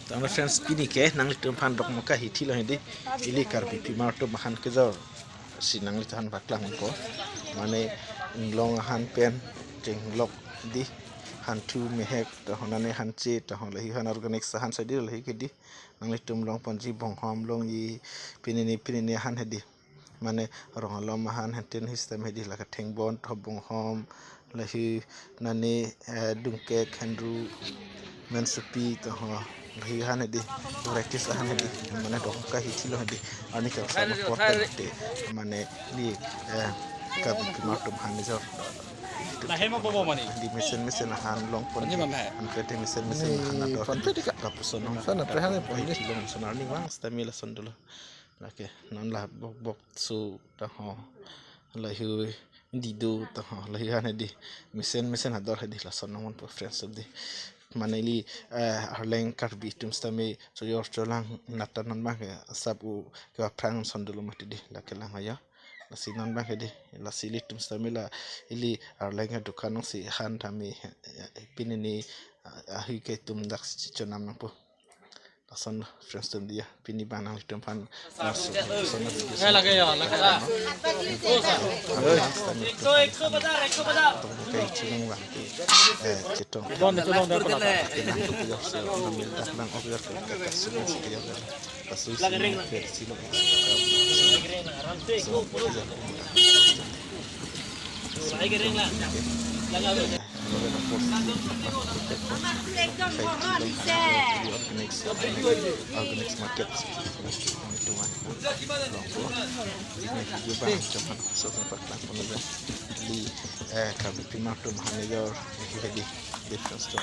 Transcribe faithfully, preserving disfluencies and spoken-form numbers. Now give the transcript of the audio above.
Tanglo friends, pini ke nanglitum aphan dokmoka hithi lo hedi, ili Karbi pimar atum ahan kejor si nanglitum aphan paklang ko. Mane inglong ahan pen chenglok di, hanthu mehek to ho, nane hanche to ho, lahi ahan organic ahan sadi lahi ke di. Nanglitum longponji bonghom longji, pinini pinini ahan hedi. Mane rong alom ahan henten system hedi, lake thengbon to bonghom, lahi nane, eh, dungkek, henru, mensupi to ho, lahi ahan hedi, varieties ahan hedi. Mane dokmoka hithi lo hedi, arni ke sama porte te, mane ili, eh, Karbi pimar atum ahan kejor. Lahai ma bobo mani. Di mesen mesen ahan longpon. Ani di. Mana hai? Anke te mesen mesen ahan ador. Pon pe di ka. Lapuson nong. Sana pe hane pon di. Hithi lo, lason arni vang stamila sondolo. Lake non la bok bok su to ho, lahi dido to ho, lahi ahan hedi, mesen mesen ador hedi, lason nong ponpo friends di. Mane ili, eh, Arleng Karbi atum sitame chojor cholang nata non abang ke sap u ke aphrang sondolo mati di, lake lang ayo. Lasi non abang ke di, lasi ilitum sitame la ili Arleng adukan along si ahan tame, eh, pinini, ah, ahui ke itum daksi chonam nangpo. Lason friends atum diya, pini abang nanglitum aphan lason, lason video. Eh, lake ya, lake ya. Abang last time itu. Ekso, ekso bajar, ekso bajar. Tong kai chilung bang ti, eh, chetong. Don, itu don, don, don. Kenang tu puyo so, namil tak bang, obiar ke, ke, ke, sudah si puyo ke. Kasus si ke, si lo. So, puyo. Organics, organics market. Di, eh, Karbi pimar atum ahan kejor, di, di, di, difference to.